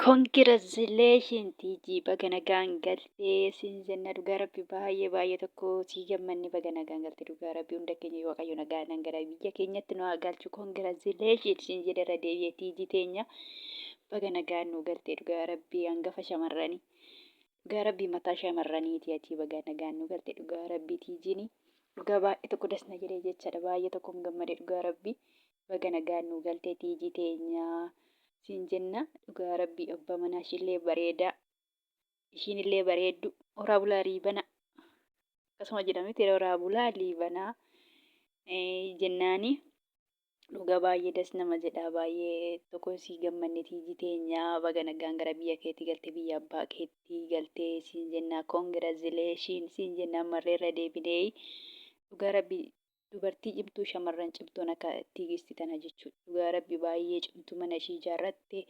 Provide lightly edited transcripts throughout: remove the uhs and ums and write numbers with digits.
Congratulations Tiijii, baga nagaan galtee siin jenna. Dhugaa rabbi, baay'ee baay'ee tokko sii gammanne. Baga nagaan galte. Dhugaa rabbi, hunda keenya Waaqayyo nagaan gara biyya keenyatti nu haa galchu. Congratulations siin jedhe irra deebi'ee. Tiijii teenya, baga nagaan nu galte. Dhugaa rabbi, hangafa shamarranii, dhugaa rabbi, mataa shamarraniiti ati. Baga nagaan nu galte. Dhugaa rabbi, Tiijiini dhugaa baay'ee tokko dasna jedhee jechaadha. Baay'ee tokko hin gammade. Dhugaa rabbi, baga nagaan nu galte, Tiijii teenya siin jenna. Dhugaa rabbi, abbaa manaa ishiillee bareedaa, ishiin illee bareeddu. Horaa bulaa riibana akkasuma jedhamti. Horaa bulaa liibanaa jennaani. Dhugaa baay'ee das nama jedha. Baay'ee tokko sii gammanne. Tiijii teenya, baga nagaan gara biyya keetti galte, biyya abbaa keetti galtee siin jenna. Congratulation siin jenna ammarree irra deebinee. Dhugaa rabbi, dubartii cimtuu, shamarran cimtuun akka Tigisti tana jechuudha. Dhugaa rabbi, baay'ee cimtuu. Mana ishii ijaarratte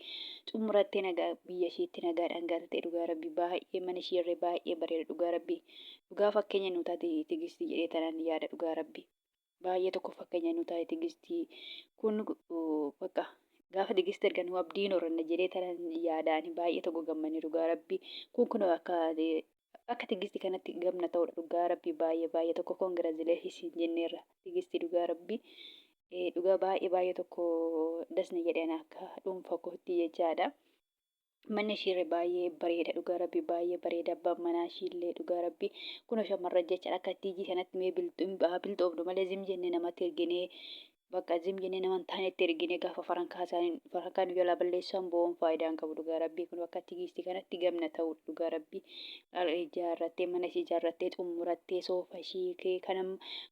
xumurattee nagaa biyya ishiitti nagaadhaan galte. Dhugaa rabbi, baay'ee mana ishii irree baay'ee bareeda. Dhugaa rabbi, dhugaa fakkeenya nu taate Tigisti jedhee tanaan yaada. Dhugaa rabbi, baay'ee tokko fakkeenya nu taate Tigisti kun. Bakka gaafa Tigisti argan abdiin horanna jedhee tanaan yaadaani baay'ee tokko gammanne. Dhugaa rabbi, kun akka akka Tigisti kanatti gamna ta'udha. Dhugaa rabbi, baay'ee baay'ee tokko congratulations jenneerra, Tigisti. Dhugaa rabbi, dhugaa baay'ee baay'ee tokko dasna jedhan akka dhuunfa kootti jechaadha. Manni ishiirra baay'ee bareeda. Dhugaa rabbi, baay'ee bareeda. Abbaan manaa ishiillee, dhugaa rabbi, kun shamarran jechaadha. Akka Tiijii kanatti mee bilxoofnu malee zim jennee namatti erginee, bakka zim jennee nama hin taanetti erginee gaafa farankaa isaanii farankaa nu jalaa balleessan bo'oon faayidaa hin qabu. Dhugaa rabbii, kun akka Tigisti kanatti gamna ta'udha. Dhugaa rabbii, ijaarrattee, mana ishii ijaarrattee xumurattee, soofa ishii kan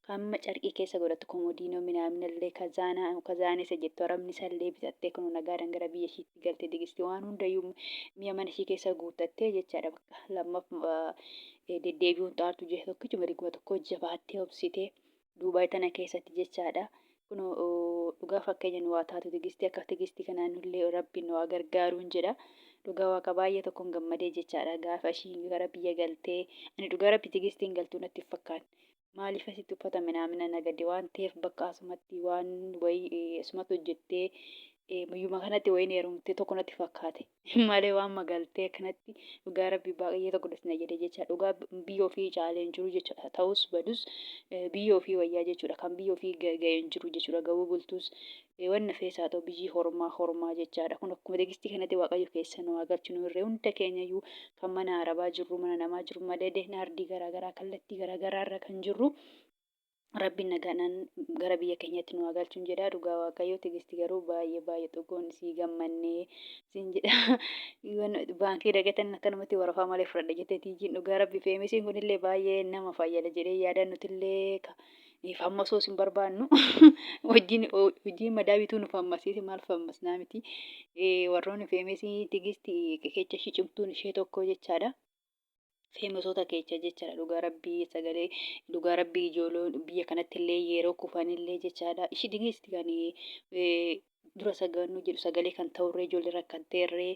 amma carqii keessa godhattu, komodiinoo minaaminallee, kazaanaa kazaanisa jettu arabni isallee bitattee, kun nagaadhaan gara biyya ishiitti galte. Tigisti waan hundayyuu mi'a mana ishii keessa guuttattee jechaadha. Bakka lammaff deddeebi'uun xaartu jecha tokkichuma riguma tokko jabaattee obsitee Duubaay tana keessatti jechaadha. Kun dhugaa fakkeenya nu haa taatu Tigistii. Akka Tigistii kanaan nullee rabbiin nu haa gargaaruun jedha. Dhugaa waaqa, baay'ee tokkoon gammadee jechaadha. Gaafa ishiin gara biyya galtee, ani dhugaa rabbi, Tigistiin galtuu natti hin fakkaanne. Maaliif asitti uffata minaamina nagade waan ta'eef, bakka asumatti waan wayii asumatti hojjettee biyyuma kanatti wayiin heerumte tokko natti fakkaate malee waan magaltee akkanatti. Dhugaa rabbi, baay'ee tokko dasna jedhe jecha. Dhugaa, biyya ofii caalee hin jiru jechuudha. Ta'us badus biyya ofii wayyaa jechuudha. Kan biyya ofii ga'e hin jiru jechuudha. Gabuu bultus wanna feesaa ta'u, biyyi hormaa hormaa jechaadha. Kun akkuma Tigistii kanatti Waaqayyo keessa nu haa galchu. Nu irree hunda keenyayyuu, kan mana arabaa jirru, mana namaa jiru malee, naardii garaagaraa kallattii garaagaraa irra kan jirru, Rabbiin nagaadhaan gara biyya keenyatti nu haa galchuun jedha. Dhugaa Waaqayyo, Tigisti garuu baay'ee baay'ee tokkoon sii gammannee siin jedha. Baankii dagatan akkanumatti warafaa malee fudhadha jettee Tiijiin. Dhugaa rabbi, feemisiin kunillee baay'ee nama fayyada jedhee yaada. Nutillee fammasoo sin barbaannu, hojiin hojii madaabituu nu fammasiise, maal fammasnaa miti. Warroonni feemisii Tigisti kecha ishii cimtuun ishee tokko jechaadha. Feemosoota keecha jechaadha. Dhugaa rabbii, sagalee, dhugaa rabbii, ijooloo biyya kanatti illee yeroo kufanillee jechaadha, ishii Tigisti kan dura saganuu jedhu sagalee kan ta'urree, ijoollee rakkatteerree.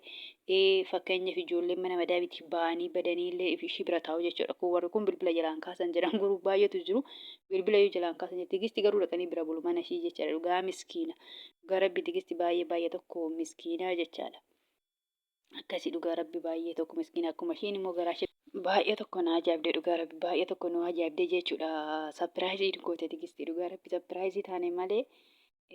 Fakkeenyaaf, ijoolleen mana madaamiitti ba'anii badanii illee ishii bira taa'u jechuudha. Kun warri kun bilbila jalaan kaasan jedhan garuu baay'eetu jiru. Bilbila yoo jalaan kaasan, Tigisti garuu dhaqanii bira bulu mana ishii jechaadha. Dhugaa miskiina. Dhugaa rabbii, Tigisti baay'ee baay'ee tokko miskiinaa jechaadha. Akkasii, dhugaa rabbi, baay'ee tokko miskiina. Akkuma isheen immoo garaa ishee baay'ee tokko na ajaa'ibde. Dhugaa rabbi, baay'ee tokko nu ajaa'ibde jechuudha. Surprise goote Tigisti. Dhugaa rabbi, surprise taane malee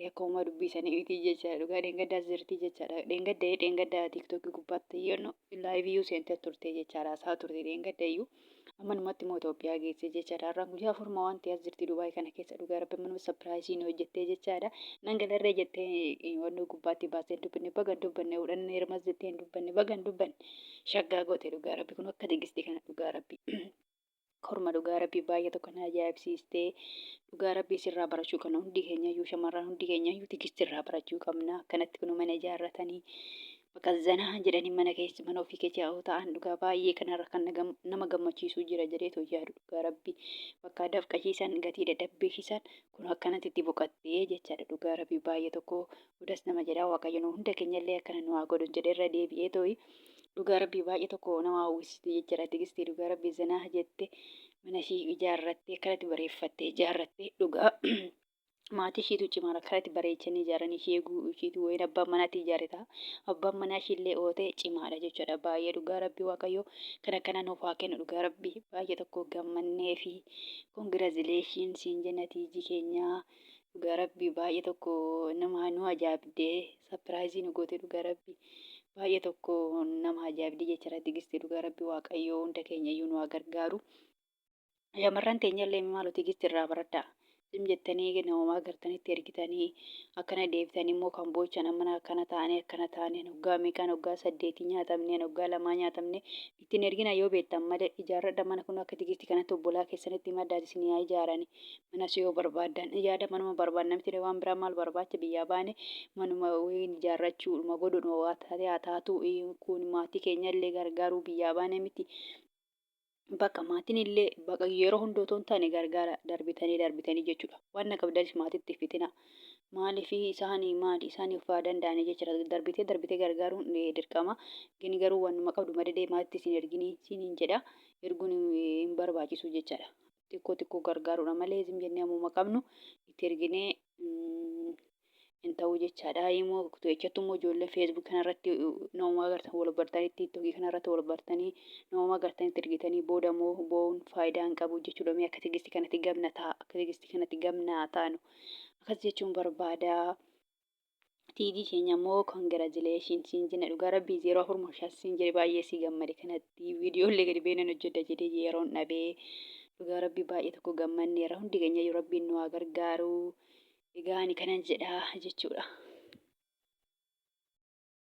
akkuma dubbii sanii miti jechaadha. Dhugaa, dheengaddaas jirti jechaadha. Dheengadda dheengadda TikTokii gubbaatti yoon live iyyuu seentee turte jechaadha. Haasaa turte dheengadda iyyuu. Ammanumatti immoo Itoophiyaa geesse jechaadha. Har'aan guyyaa afurma waan ta'eef jirti Dubaay kana keessa. Dhugaa rabbi, ammanuma surprise nu hojjettee jechaadha. Nan galarree jettee wanni gubbaatti baasee hin dubbanne, baga hin dubbanne, fudhanne hirmas jettee hin dubbanne, baga hin dubbanne, shaggaa goote. Dhugaa rabbi, kun akka Tigistii kana, dhugaa rabbi. Korma, dhugaa rabbi, baay'ee tokko na ajaa'ibsiistee. Dhugaa rabbi, sirraa barachuu qabna hundi keenya iyyuu. Shamarran hundi keenya iyyuu Tigisti irraa barachuu qabna. Akkanatti kun mana ijaarratanii, bakka zanaa jedhanii mana keessa, mana ofii keessa yoo ta'an, dhugaa baay'ee kanarra kan nama gammachiisuu jira jedheetu yaadu. Dhugaa rabbi, bakka dafqashiisan, gatii dadhabbiishisan, kun akkanatti itti boqattee jechaadha. Dhugaa rabbi, baay'ee tokko das nama jedha. Waaqayyo nu hunda keenya illee akkana nu haa godhu jedhe irra deebi'ee too'i. Dhugaa rabbi, baay'ee tokko nama hawwisiisti jechaadha Tigistii. Dhugaa rabbi, zanaa jette, mana ishii ijaarrattee, akkanatti bareeffattee ijaarrattee. Dhugaa Maatii ishiitu cimaadha. Akkanatti bareechanii ijaaranii ishii eeguu ishiitu wayiin abbaan manaatti ijaare ta'a. Abbaan manaa ishiillee ootee cimaadha jechuudha. Baay'ee dhugaa rabbii waaqayyoo kan akkanaa nuuf haa kennu dhugaa rabbii baay'ee tokko gammannee fi congratulations siin jenna tiijii keenyaa dhugaa rabbii baay'ee tokko nama nu ajaa'ibdee surprise nu goote dhugaa rabbii baay'ee tokko nama ajaa'ibdee jechuudha tigistii dhugaa rabbii waaqayyoo hunda keenya iyyuu nu haa gargaaru. Shamarran teenyallee maaloo Tigisti irraa baradhaa. Zim jettanii namumaa gartanitti ergitanii akkana deebitanii immoo kan boochan ammana akkana taanee akkana taanee hoggaa meeqaan hoggaa saddeetii nyaatamne hoggaa lamaa nyaatamne ittiin ergina yoo beektan malee ijaarradha mana kun akka Tigisti kanatti obbolaa keessanitti himadhaa isin haa ijaarani manas yoo barbaaddan yaada manuma barbaadna miti waan biraa maal barbaacha biyyaa baane manuma wayiin ijaarrachuu dhuma godhudha waa taatee haa taatu kun maatii keenyallee gargaaruu biyyaa baane miti. Bakka maatiin illee bakka yeroo hunda otoo hin taane gargaara darbitanii darbitanii jechuudha. Waan na qabdanis maatitti fitina. Maaliif isaanii maali isaanii of haa danda'anii jechuudha. Darbitee darbitee gargaaruun dirqama. Gini garuu waanuma qabdu madadee maatitti isin erginii isiniin jedha. Erguun hin barbaachisu jechaadha. Xiqqoo xiqqoo gargaaruudha malee zim jennee ammuma qabnu itti erginee hin ta'u jechaadha. Immoo keessattuu immoo ijoollee Facebook kanarratti nama agartan wal bartanii TikTok kanarratti wal bartanii nama agartanitti ergitanii booda immoo boo'uun faayidaa hin qabu jechuudha. Mee akka tigisti kanatti gamna ta'a akka tigisti kanatti gamna taanu akkas jechuun barbaada. Tiijii keenya immoo congratulations siin jenna dhugaa rabbii 04 moo 5 siin jedhe baay'ee si gammade kanatti viidiyoo illee gadi beenan hojjedha jedhee yeroon dhabee dhugaa rabbii baay'ee tokko gammanneera hundi keenya iyyuu rabbiin nu haa gargaaru. Egaa ani kanan jedha jechuudha.